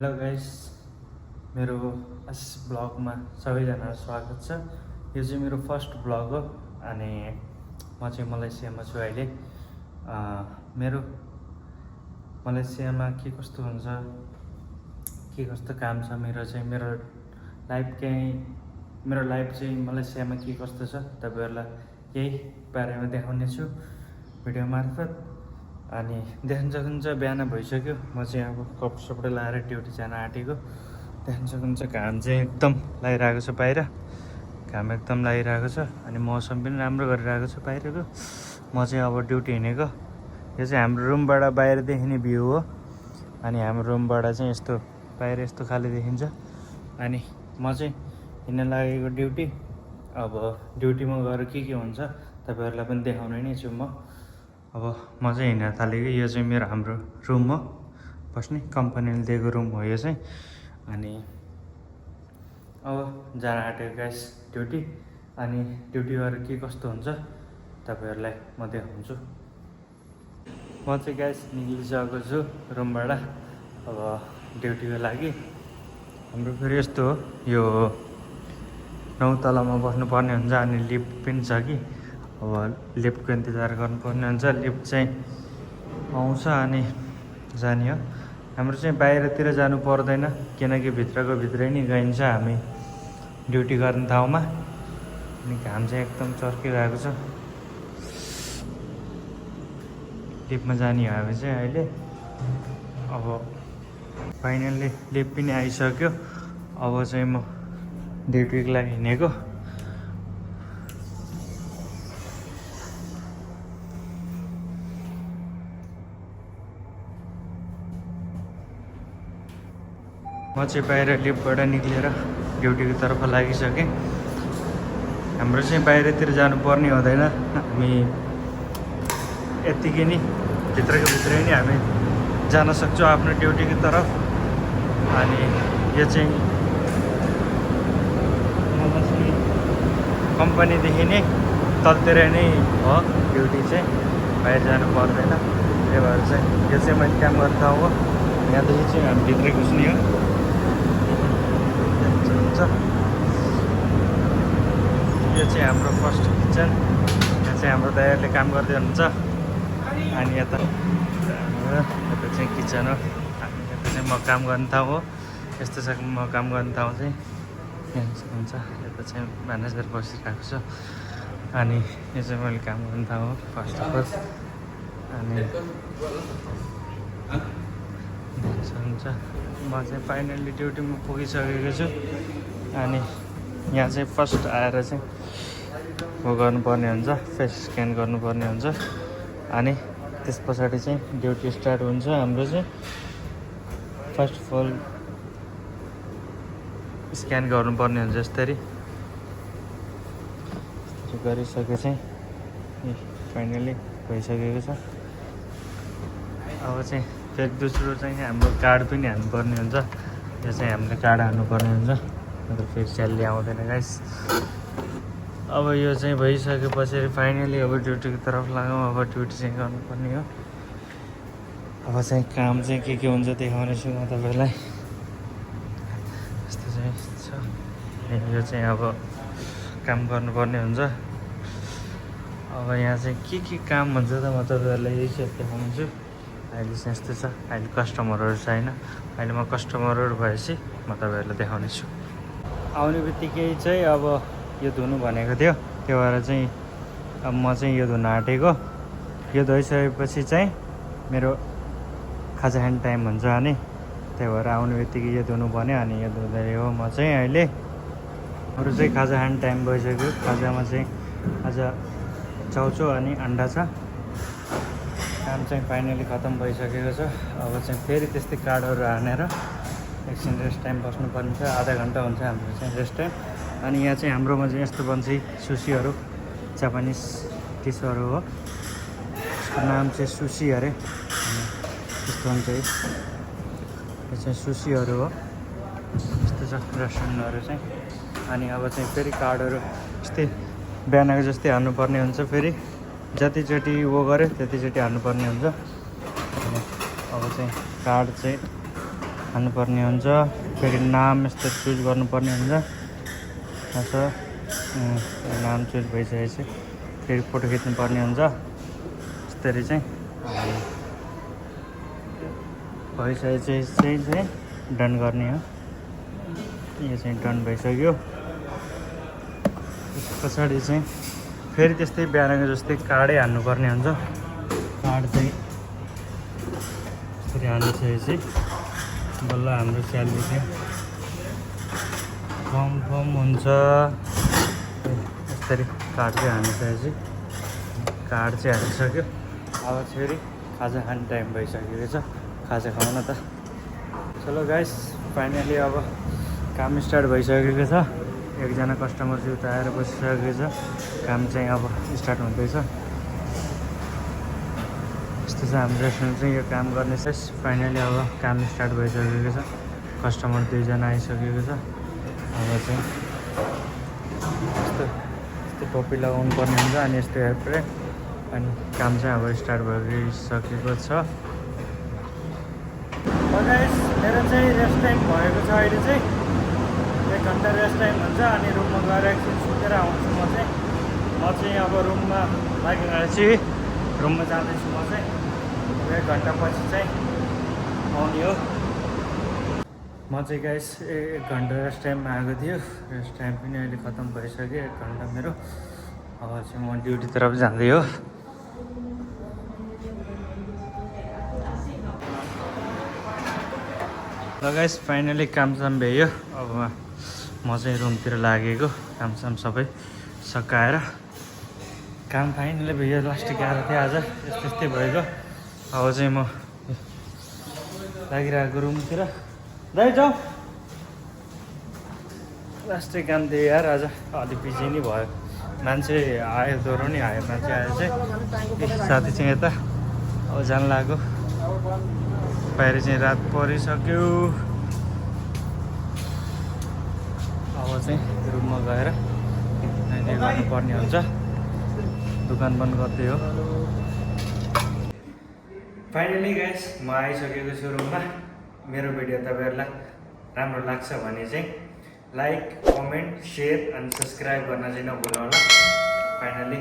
Hello guys, मेरो आशिष ब्लगमा सबैजनालाई स्वागत छ। यो चाहिँ मेरो फर्स्ट ब्लग हो अनि म चाहिँ मलेसियामा छु अहिले। मेरो मलेसियामा के कस्तो हुन्छ, के कस्तो काम छ, मेरो लाइफ चाहिँ मलेसियामा के कस्तो छ तपाईहरुलाई यही बारेमा देखाउने छु भिडियो मार्फत। अनि देख्न सक्नुहुन्छ बिहान भइसक्यो, म चाहिँ अब कपडा लाएर ड्युटी जान आँटेको। देख्न सक्नुहुन्छ घाम चाहिँ एकदम लागिरहेको छ बाहिर, घाम एकदम लागिरहेको छ अनि मौसम पनि राम्रो गरिरहेको छ बाहिरको। म चाहिँ अब ड्युटी हिँडेको। यो चाहिँ हाम्रो रुमबाट बाहिर देखिने भ्यू हो अनि हाम्रो रुमबाट चाहिँ यस्तो बाहिर यस्तो खाले देखिन्छ। अनि म चाहिँ हिँड्न लागेको ड्युटी। अब ड्युटीमा गएर के हुन्छ तपाईहरुलाई पनि देखाउने नै छु म। अब म चाहिँ हिँड्न थालेको। यो चाहिँ हाम्रो रुम हो, बस्ने कम्पनीले दिएको रुम हो यो चाहिँ। अनि अब जान आँटेको गाइस ड्युटी। अनि ड्युटी गएर के कस्तो हुन्छ तपाईहरुलाई म देखाउँछु। म चाहिँ गाइस निक्लिसकेको छु रुमबाट अब ड्युटीको लागि। हाम्रो फेरि यस्तो हो, यो 9 तलामा बस्नुपर्ने हुन्छ अनि लिफ्ट पनि छ कि अब लिफ्टको इन्तजार गर्नुपर्ने हुन्छ। लिफ्ट चाहिँ आउँछ अनि जाने हो। हाम्रो चाहिँ बाहिरतिर जानु पर्दैन किनकि भित्रै नै गइन्छ हामी ड्युटी गर्ने ठाउँमा। अनि घाम चाहिँ एकदम चर्किरहेको छ। लिफ्टमा जाने हो हामी चाहिँ अहिले। अब फाइनल्ली लिफ्ट पनि आइसक्यो। अब चाहिँ म ड्युटीको लागि हिँडेको। म चाहिँ बाहिर लिफ्टबाट निक्लेर ड्युटीको तर्फ लागिसकेँ। हाम्रो चाहिँ बाहिरतिर जानुपर्ने हुँदैन, हामी यत्तिकै नै भित्रै नै हामी जान सक्छौँ आफ्नो ड्युटीको तर्फ। अनि यो चाहिँ कम्पनीदेखि नै तलतिर नै हो ड्युटी चाहिँ, बाहिर जानु पर्दैन। त्यही भएर चाहिँ यो चाहिँ मैले काम गर्ने ठाउँ हो। यहाँदेखि चाहिँ हामी भित्रै घुस्ने हो। यो चाहिँ हाम्रो फर्स्ट किचन। यहाँ चाहिँ हाम्रो दाइहरूले काम गर्दै हुनुहुन्छ। अनि यता चाहिँ किचन हो। अनि यता चाहिँ म काम गर्ने ठाउँ हो। यस्तो छ म काम गर्ने ठाउँ चाहिँ यहाँ हुन्छ। यता चाहिँ म्यानेजर बसिरहेको छ। अनि यो चाहिँ मैले काम गर्ने ठाउँ हो फर्स्ट अफ अल। अनि हुन्छ म चाहिँ फाइनल्ली ड्युटीमा पुगिसकेको छु। अनि यहाँ चाहिँ फर्स्ट आएर चाहिँ वो गर्नुपर्ने हुन्छ, फेस स्क्यान गर्नुपर्ने हुन्छ। अनि त्यस पछाडि चाहिँ ड्युटी स्टार्ट हुन्छ हाम्रो चाहिँ। फर्स्ट अफ अल स्क्यान गर्नुपर्ने हुन्छ। यसरी गरिसके चाहिँ फाइनली भइसकेको छ। अब चाहिँ फेरि दोस्रो चाहिँ हाम्रो कार्ड पनि हाल्नुपर्ने हुन्छ। यो चाहिँ हामीले कार्ड हाल्नुपर्ने हुन्छ, अन्त फेरि स्यालेरी आउँदैन गाइस। अब यो चाहिँ भइसकेपछि फाइनली अब ड्युटीको तर्फ लागौँ। अब ड्युटी चाहिँ गर्नुपर्ने हो। अब चाहिँ काम चाहिँ के हुन्छ देखाउने छु म तपाईँलाई। यस्तो चाहिँ छ। यो चाहिँ अब काम गर्नुपर्ने हुन्छ। अब यहाँ चाहिँ के काम हुन्छ त म तपाईँहरूलाई यही चाहिँ देखाउँछु। अहिले चाहिँ यस्तो छ, अहिले कस्टमरहरू छैन। अहिले म कस्टमरहरू भएपछि म तपाईँहरूलाई देखाउने छु। आउने बित्तिकै चाहिँ अब यो धुनु भनेको थियो, त्यो भएर चाहिँ अब म चाहिँ यो धुन आँटेको। यो धोइसकेपछि चाहिँ मेरो खाजा खाने टाइम हुन्छ अनि त्यही भएर आउने बित्तिकै यो धुनु भन्यो। अनि यो धुँदै हो म चाहिँ अहिले। अरू चाहिँ खाजा खाने टाइम भइसक्यो। खाजामा चाहिँ आज चाउचाउ अनि अन्डा छ। काम चाहिँ फाइनली खतम भइसकेको छ। अब चाहिँ फेरि त्यस्तै कार्डहरू हानेर एकछिन रेस्ट टाइम बस्नुपर्ने छ। आधा घन्टा हुन्छ हाम्रो चाहिँ रेस्ट टाइम। अनि यहाँ चाहिँ हाम्रोमा चाहिँ यस्तो बन्छ सुसीहरू, जापानिज डिसहरू हो। यसको नाम चाहिँ सुसी अरे। यस्तो हुन्छ यो चाहिँ सुसीहरू हो। यस्तो छ रेस्टुरेन्टहरू चाहिँ। अनि अब चाहिँ फेरि कार्डहरू यस्तै बिहानको जस्तै हाल्नुपर्ने हुन्छ। फेरि जतिचोटि वो गऱ्यो त्यतिचोटि हाल्नुपर्ने हुन्छ। अब चाहिँ कार्ड चाहिँ हान्नुपर्ने हुन्छ। फेरि नाम यस्तो चुज गर्नुपर्ने हुन्छ। नाम चुज भइसकेपछि फेरि फोटो खिच्नुपर्ने हुन्छ। यस्तरी चाहिँ भइसकेपछि चाहिँ डन गर्ने हो। यो चाहिँ डन भइसक्यो। त्यस पछाडि चाहिँ फेरि त्यस्तै बिहानको जस्तै कार्डै हान्नुपर्ने हुन्छ। कार्ड चाहिँ यसरी हानिसकेपछि बल्ल हाम्रो स्यालेरी चाहिँ कन्फर्म हुन्छ। यसरी कार्ड चाहिँ हानिसकेपछि कार्ड चाहिँ हानिसक्यो। अब फेरि खाजा खाने टाइम भइसकेको छ। खाजा खाउँ न त। चलो गाइस, फाइनली अब काम स्टार्ट भइसकेको छ। एकजना कस्टमर चाहिँ उता आएर बसिसकेको छ। काम चाहिँ अब स्टार्ट हुँदैछ। यस्तो छ हाम्रो रेस्टुरेन्ट चाहिँ। यो काम गर्ने छ। फाइनली अब काम स्टार्ट भइसकेको छ। कस्टमर 2 जना आइसकेको छ। अब चाहिँ यस्तो टोपी लगाउनु पर्ने हुन्छ अनि यस्तो एप्रेन अनि काम चाहिँ अब स्टार्ट भइसकेको छ। गाइस, मेरो चाहिँ रेस्ट टाइम भएको छ। अहिले चाहिँ 1 घन्टा रेस्ट टाइम हुन्छ अनि रुममा गएर एकछिन सुतेर आउँछु। म चाहिँ अब रुममा लागिरहेको रुममा जाँदैछु। म चाहिँ 1 घन्टा पछि चाहिँ आउने हो। म चाहिँ गाइस 1 घन्टा रेस्ट टाइममा आएको थियो। रेस्ट टाइम पनि अहिले खत्तम भइसक्यो। 1 घन्टा मेरो। अब चाहिँ म ड्युटी तर्फ जाँदै हो। ल गाइस, फाइनली कामसाम भ्यायो। अब म चाहिँ रुमतिर लागेको। कामसाम सबै सकाएर काम फाइनली भ्यायो। लास्टिक आएको थियो आज। यस्तै भएको। अब चाहिँ म लागिरहेको रुमतिर। दाइ जाउँ। लास्टै काम थियो यार आज। अलि बिजी नै भयो। मान्छे आयो, दोहोरो नि आयो। मान्छे आयो चाहिँ साथी चाहिँ यता अब जान लाग्यो। बाहिर चाहिँ रात परिसक्यो। अब चाहिँ रुममा गएर अहिले गर्नुपर्ने हुन्छ। दोकान बन्द गर्दै हो। फाइनली गाइस, म आइसकेको छु रुममा। मेरो भिडियो तपाईँहरूलाई राम्रो लाग्छ भने चाहिँ लाइक, कमेन्ट, सेयर अनि सब्सक्राइब गर्न चाहिँ नभुल्नु होला। फाइनली